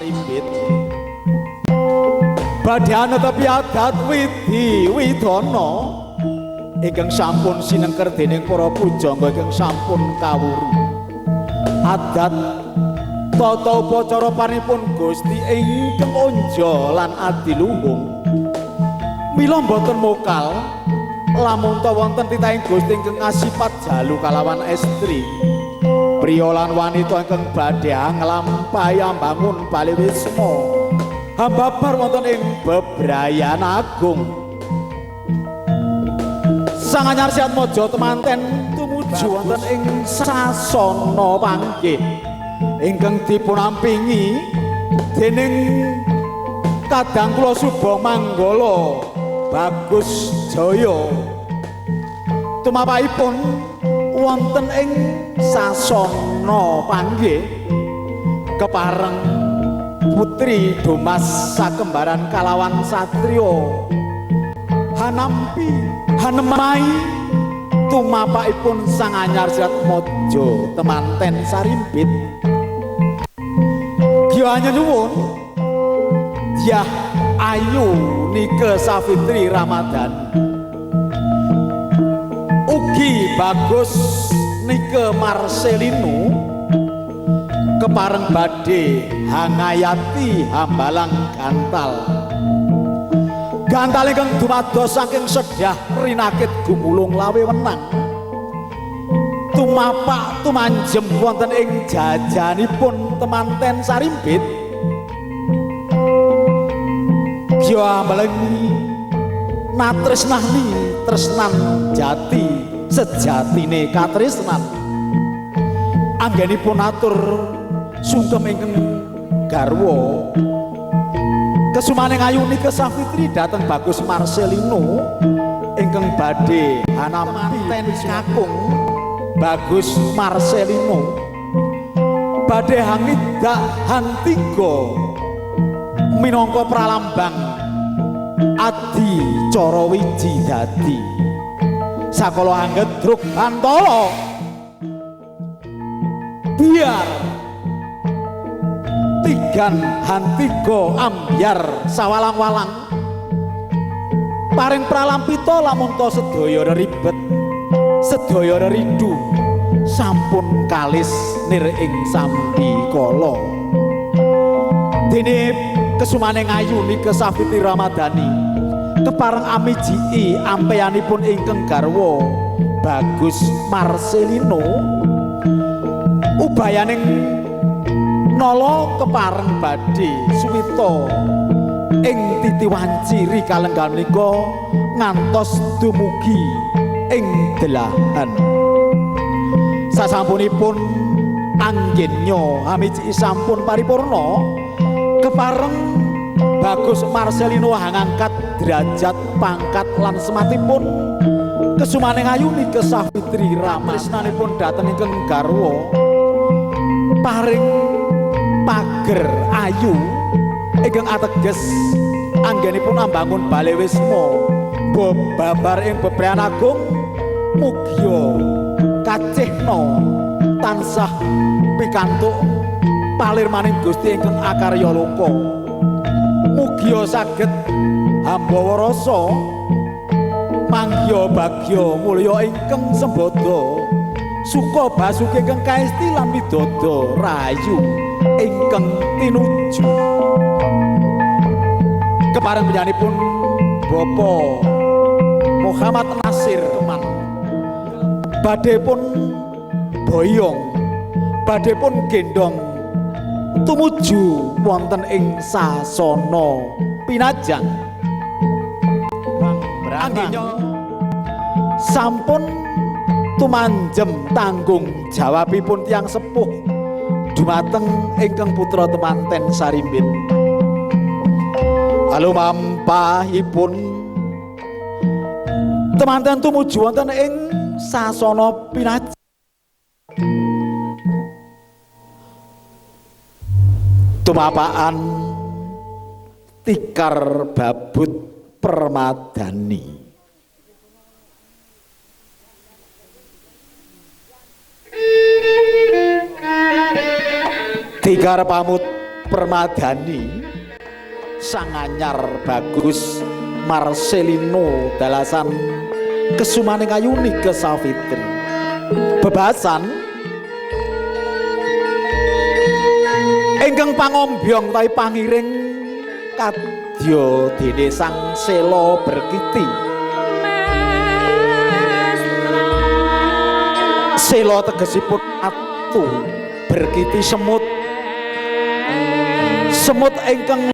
Rimbit badhe anetepi adat widhi widana ingkang sampun sinengker dening para pujangga ingkang sampun kawuru. Adat tata upacara panipun Gusti ingkang onja lan adiluhung. Mila mboten mokal lamun ta wonten titahing Gusti ingkang asipat jalu kalawan estri. Priya lan wanita ingkang badhe nglampahi ambangun bale wisma hambabar wonten ing bebrayan agung. Sang Anyar Siatmaja temanten tumuju wonten ing sasana panggih ingkang dipunampingi dening kadang kula Suba Manggala Bagus Jaya. Tumapahipun wonten ing sasana panggih kepareng putri Domas sakembaran kalawan satriya hanampi hanemai tumapakipun Sang Anyar Siatmaja temanten Sarimbit. Giya nyuwun Dyah Ayu Nike Safitri Ramadhan ugi Bagus Nike Marcelino kepareng badhe hangayati hambalang gantal. Gantal ingkang dumados saking sedah rinakit gumulung lawe wenang tumapak tumanjem wonten ing jajanipun temanten Sarimbit. Giya ambalengi natresnani tresnan jati sejatine katresnan. Anggenipun atur sungkem ingkang garwa kesumaning Ayu Nike Safitri dhateng Bagus Marcelino ingkang badhe hanampi kakung Bagus Marcelino badhe hangidak hantiga minangka pralambang adi cara wiji dadi sakala anggedruk bantala biar tigan hantiga ambyar sawalang-walang paring pralampita lamun ta sedaya ribet sedaya ridu sampun kalis nir ing sambikala. Dene kesumaning Ayu Nike Safitri Ramadhani kepareng amijiki ampeyanipun ingkang garwa Bagus Marcelino ubayaning nala kepareng badhe suwita ing titi wanciri kalenggan menika ngantos dumugi ing delahan. Sasampunipun anggenya amijiki sampun paripurna kepareng Bagus Marcelino hangangkat derajat pangkat lan sematipun kesumaning Ayu Nike Safitri Ramadhanipun dhateng ingkang garwa paring pager ayu ingkang ateges anggenipun ambangun bale wisma babar ing bebrayan agung mugia kacihna tansah pikantuk palirmaning Gusti ingkang akarya loka. Mugia saged hambawa rasa mangya bagya mulya ingkang sembada suka basuki ingkang kaesti lan widodo rahayu ingkang tinuju. Kepareng panjenenganipun Bapak Muhammad Nasir Keman badhe pun boyong badhe pun gendong tumuju wonten ing sasana pinajang. Anggenya sampun tumanjem tanggung jawabipun tiyang sepuh dumateng ingkang putra temanten Sarimbit. Alumampahipun temanten tumuju wonten ing sasana pinajang. Tumapaan tikar babut permadani. Tikar pamut Permadani sang anyar Bagus Marcelino dalasan kesumaning ayuni ke Safitri. Bebasan ingkang pangombyong utawi pangiring kadya dene Sang Sela Berkiti. Sela tegesipun atu, berkiti semut. Semut ingkang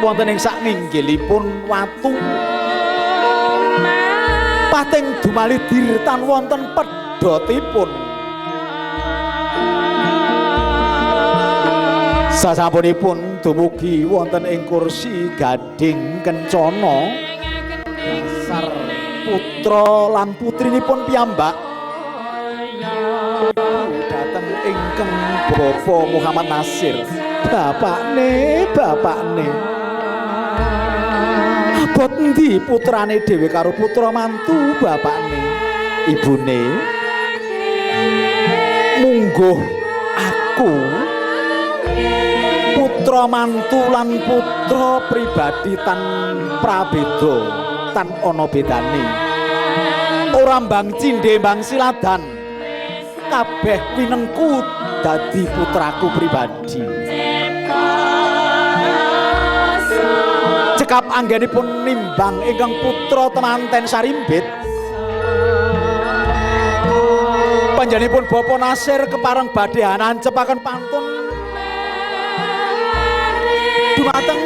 wonten ing sak nginggilipun watu. Pating dumalidir tan wonten pedhotipun. Sasampunipun dumugi wonten ing kursi gading kencana, dasar putra lan putrinipun piyambak dhateng ingkang Bapak Muhammad Nasir. Bapakne, bapakne. Abot endi putrane dhewe karo putra mantu bapakne? Ibune mungguh aku putra mantu lan putra pribadi tan prabeda, tan ana bedane. Ora mbang cindhe mbang siladan, kabeh winengku dadi putraku pribadi. Cekap anggenipun nimbang ingkang putra temanten sarimbit, panjenenganipun Bapak Nasir kepareng badhe nancepaken pantun dumateng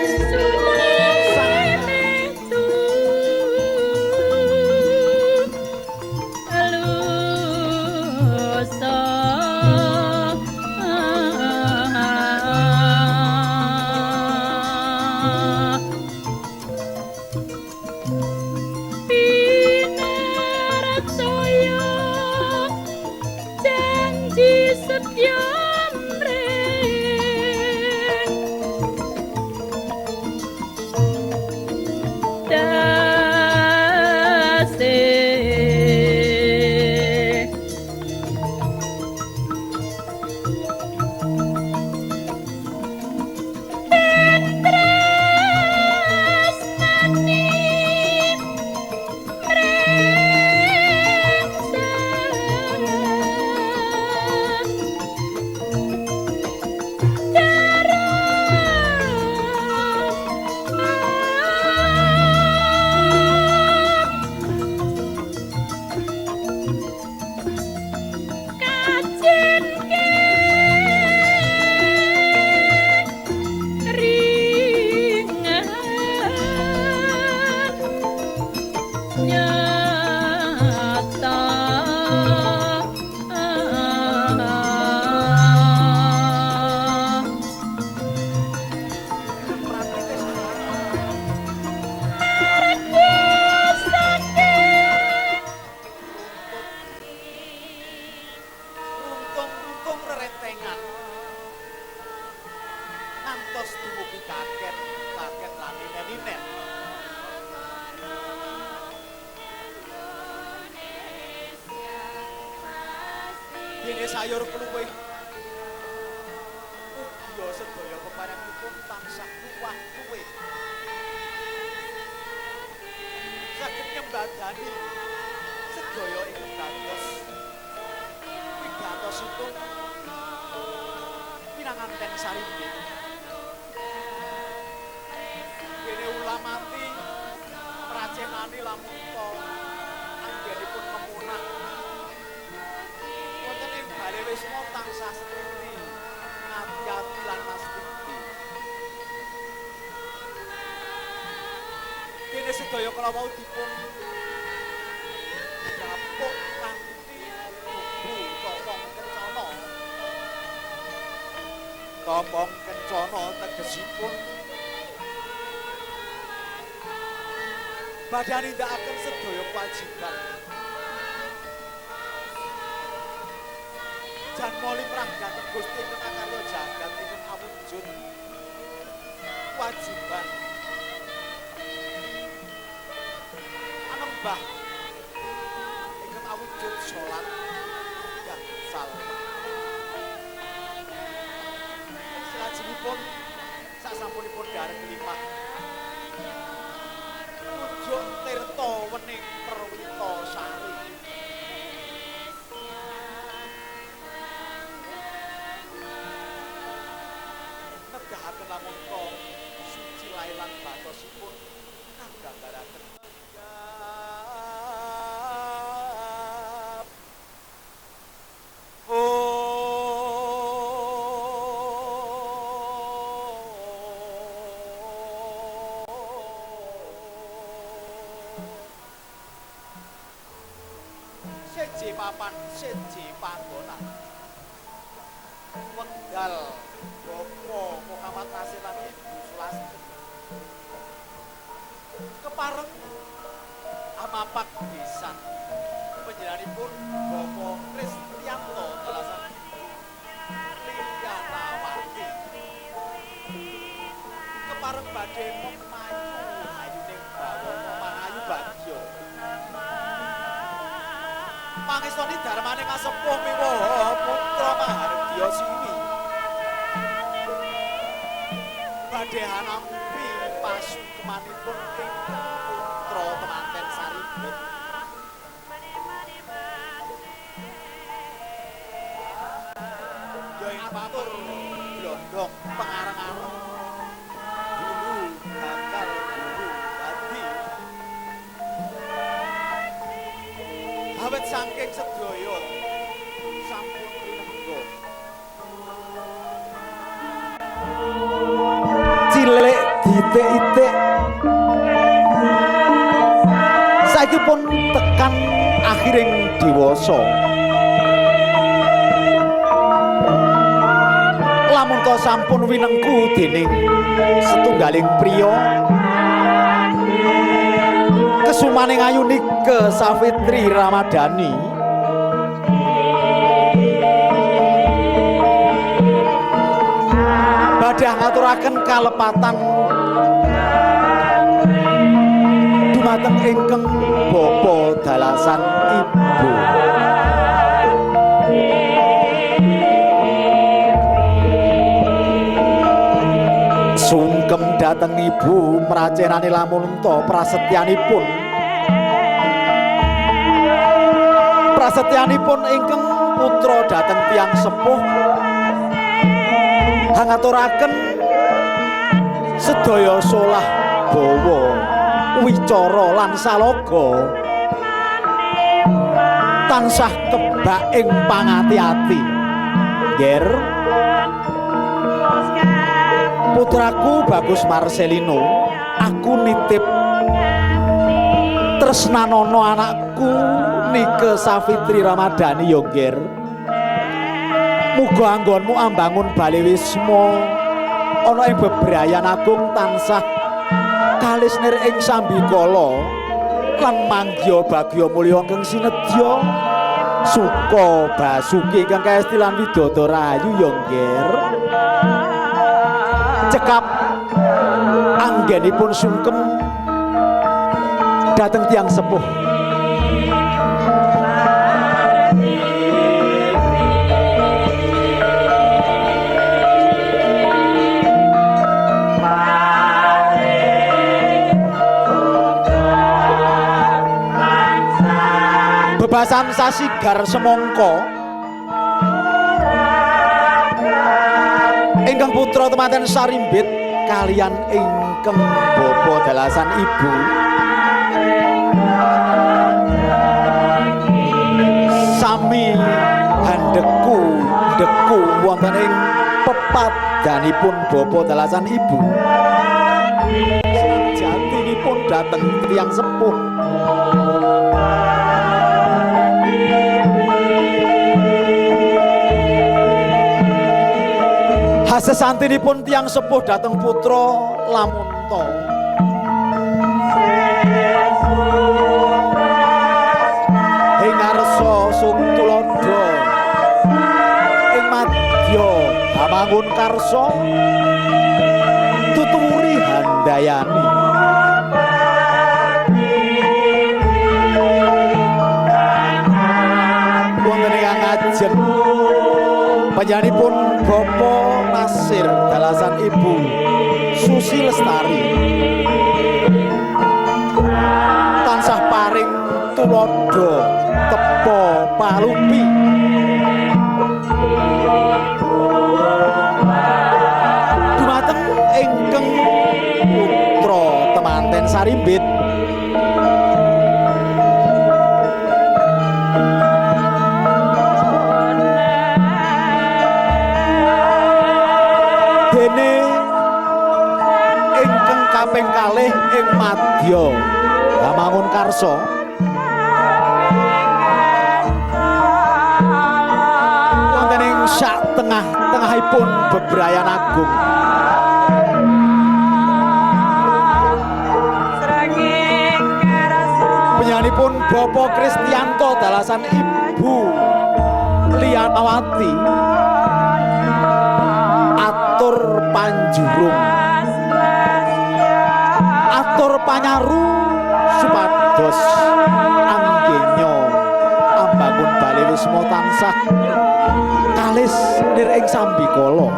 sayur kluwih uga sedaya peparenipun tansah luwah luwih saged nyembadani sedaya ingkang dados wigatosipun pinanganten sarimbit. Dene ulamati pracenani lamun ta anggenipun memunah bale wisma tansah setriti ngati-ati lan nastiti. Dene sedaya kala wau dipun gapuk kanthi bubu topong kencana. Topong kencana tegesipun badhe nindakaken sedaya kewajiban. Janma limrah dhateng Gusti ingkang akarya jagat ingkang awujud kewajiban anembah ingkang awujud salat gangsal. Salajengipun Panjenenganipun sasampunipun dhahar kelimah pujuk tirta wening perwita sari. Nedahaken lamun suci lailan batosipun kanggambaraken seji papan seji panggonan wekdal Bapak Muhammad Nasir lan Ibu Sulastri kepareng amapak pisan panjenenganipun Bapak Kristianto dalasan Ibu Lianawati kepareng badhe memayu hayuning bawana pangayu bagya pangestoni dharmane kasepuh miwaha putra Mahardya Siwi badhe hanampi pasukemanipun ingkang putra temanten Saribet. Ya ing patur blondong pengareng-areng guru bakal guru dadi awet saking sedaya sampun rinengga. Cilik ditik-itik saiki pun tekan akhiring dewasa. Lamun ta sampun winengku dening setunggaling priya kesumaning ayu Nike Safitri Ramadhani badhe ngaturaken kalepatan dumateng ingkang bapa dalasan ibu. Sungkem dhateng ibu mracenani lamun ta prasetyanipun. Prasetyanipun ingkang putra dhateng tiyang sepuh hangaturaken sedaya solah bawa wicara lan salaga tansah kebak ing pangati-ati. Nger putraku Bagus Marcelino, aku nitip tresnanono anakku Nike Safitri Ramadhani yo nger. Muga anggonmu ambangun bale wisma ana ing bebrayan agung tansah kalisnir ing sambikala lan manggiya bagya mulya ingkang sinedya suka basuki ingkang kaesti lan widodara rahayu ya nger. Cekap anggenipun sungkem dhateng tiyang sepuh. Bebasan sasigar semongko ingkang putra temanten Sarimbit kalian ingkang bapa dalasan ibu sami handheku ndeku wonten ing pepadanipun bapa dalasan ibu jatinipun dhateng tiyang sepuh. Hasesantinipun tiyang sepuh dhateng putra lamunta ing ngarsa sung tuladha ing madya hamangun karsa tuturi handayani. Wonten ing ngajeng panjenenganipun Bapak Nasir Nasir dalasan Ibu Susi Lestari tansah paring tuladha tepa palupi. Dumateng ingkang putra temanten Sarimbit dene ingkang kaping kalih ing madya Hamangun Karsa wonten ing sak tengah-tengahipun bebrayan agung. Panjenenganipun Bapak Kristianto dalasan Ibu Lianawati atur panjurung atur panyaru supados anggenya ambangun bale wisma tansah kalis nir ing sambikala.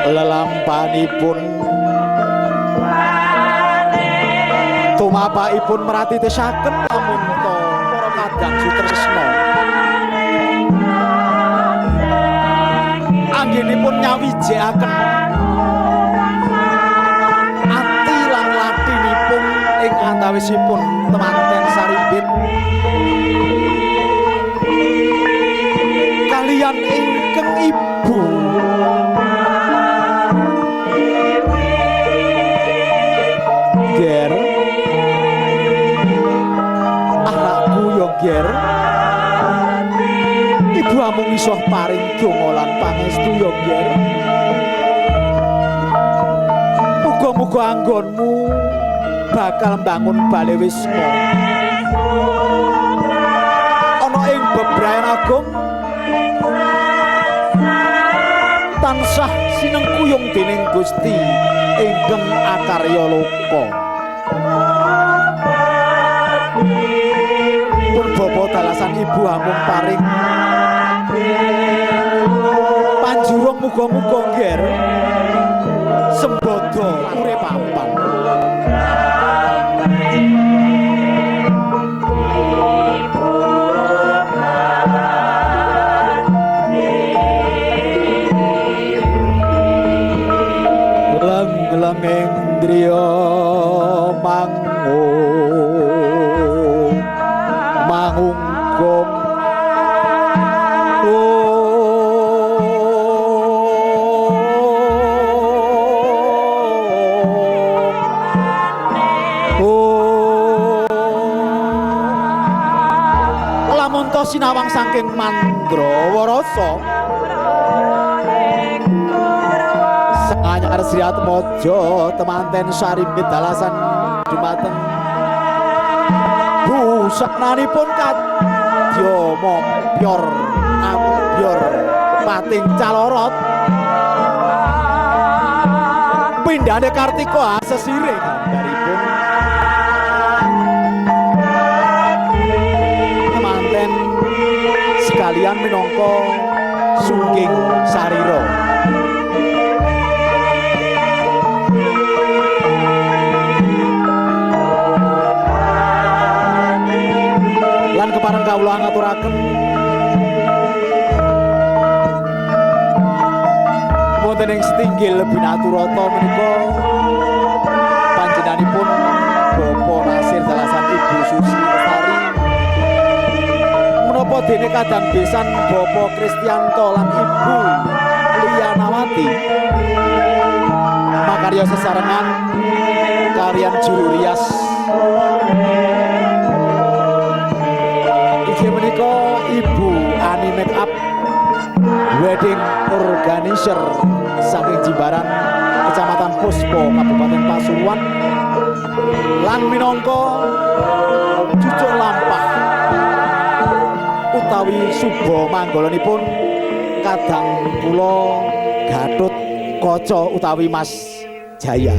Lelampanipun tumapakipun meratitesaken lamun ta para kadang sutresna anggenipun nyawijekaken ati lan latinipun ing antawisipun temanten Sarimbit kaliyan ingkang ibu. Ger, anakku yo ger, ibu amung iso paring donga lan pangestu yo ger. Muga-muga anggonmu bakal mbangun bale wisma ana ing bebrayan agung tansah sinengkuyung dening Gusti ingkang akarya loka. Pun bapa dalasan ibu amung paring panjurung muga-muga ngger sembodo urip papan. Lenging driya mangung mangungkum lamun ta sinawang saking Mandrawarasa Anyar Sri Atmojo temanten Sarimbit dalasan dumateng busananipun kadya mompyor abyor pating calorot pindhane Kartika sesire gambaripun temanten sekalian minangka sungging sarira. Lan kepareng kawula ngaturaken wonten ing setinggil Binaturata menika panjenenganipun Bapak Nasir dalasan Ibu Susi Lestari menapa dene kadang besan Bapak Kristianto lan Ibu Lianawati makarya sesarengan kaliyan juru rias inggih menika Ibu Ani Make Up Wedding Organizer saking Jimbaran Kecamatan Puspo Kabupaten Pasuruan lan minangka cucuk lampah utawi suba manggalanipun kadang kula Gatut Kaca utawi Mas Jaya.